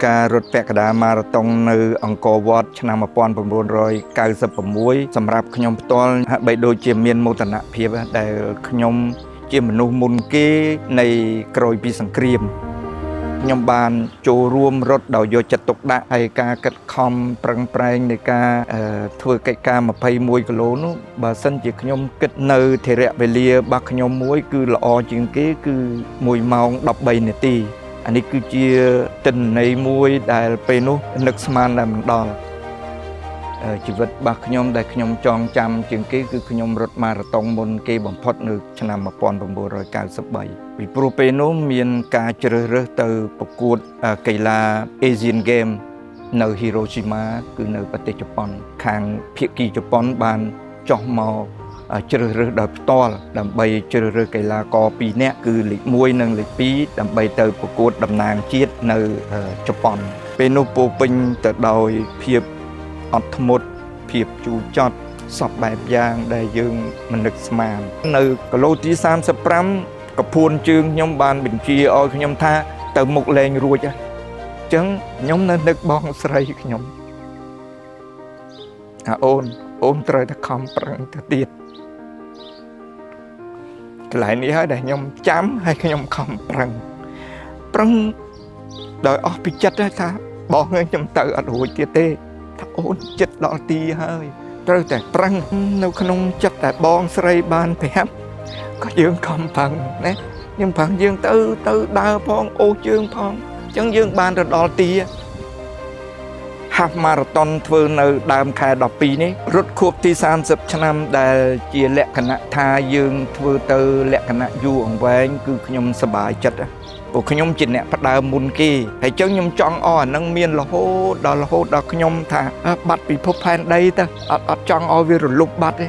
ការរត់ពាក់កណ្ដាលម៉ារ៉ាតុងនៅអង្គរវត្តឆ្នាំ1996សម្រាប់ខ្ញុំផ្ទាល់ហាក់បីដូចជាមានមោទនភាពដែលខ្ញុំជាមនុស្សមុនគេនៃក្រោយពីសង្គ្រាមខ្ញុំបានចូលរួមរត់ដោយយកចិត្តទុកដាក់ហើយការខិតខំប្រឹងប្រែងនៃការធ្វើកិច្ចការ21គីឡូនោះបើសិនជាខ្ញុំគិតនៅធរៈវេលារបស់ខ្ញុំមួយគឺល្អជាងគេគឺ1ម៉ោង13នាទីអានេះគឺជាទិន្នន័យមួយដែលពេលនោះនឹកស្មានតែមិនដល់ជីវិតរបស់ខ្ញុំដែលខ្ញុំចងចាំជាងគេគឺខ្ញុំរត់ម៉ារ៉ាតុងមុនគេបំផុតនៅឆ្នាំ1993ពីព្រោះពេលនោះមានការជ្រើសរើសទៅប្រកួតកីឡា Asian Game នៅ Hiroshima គឺនៅប្រទេសជប៉ុនខាងភាគីជប៉ុនបានចុះមកជ្រើសរើសដោយផ្ទាល់ដើម្បីជ្រើសរើសកីឡាករ2នាក់គឺលេខ1និងលេខ2ដើម្បីទៅប្រកួតតំណាងជាតិនៅជប៉ុនពេលនោះពោពេញទៅដោយភាពអត់ធ្មត់ភាពជូរចត់សពបែបយ៉ាងដែលយើងមិននឹកស្មាននៅគីឡូទី35កពួនជើងខ្ញុំបានបញ្ជាឲ្យខ្ញុំថាទៅមុខលែងរួចអញ្ចឹងខ្ញុំនៅនឹកបងស្រីខ្ញុំថាអូនអូនត្រូវតែខំប្រឹងទៅទៀតកន្លែងនេះហើយដែលខ្ញុំចាំហើយខ្ញុំខំប្រឹងប្រឹងដោយអស់ពីចិត្តថាបងខ្ញុំទៅអត់រួចទៀតទេថាអូនចិត្តដល់ទីហើយត្រូវតែប្រឹងនៅក្នុងចិត្តតែបងស្រីបានប្រាប់ក៏យើងខំប្រឹងណាខ្ញុំប្រឹងយើងទៅទៅដើរផងអូសជើងផងអញ្ចឹងយើងបានទៅដល់ទី Half Marathon ធ្វើនៅដើមខែ12នេះរត់ខួបទី30ឆ្នាំដែលជាលក្ខណៈថាយើងធ្វើទៅលក្ខណៈយូរអង្វែងគឺខ្ញុំសប្បាយចិត្តពួកខ្ញុំជាអ្នកផ្ដើមមុនគេហើយចឹងខ្ញុំចង់អស់អានឹងមានរហូតដល់រហូតដល់ខ្ញុំថាបាត់ពិភពផែនដីទៅអត់ចង់ឲ្យវារលុបបាត់ទេ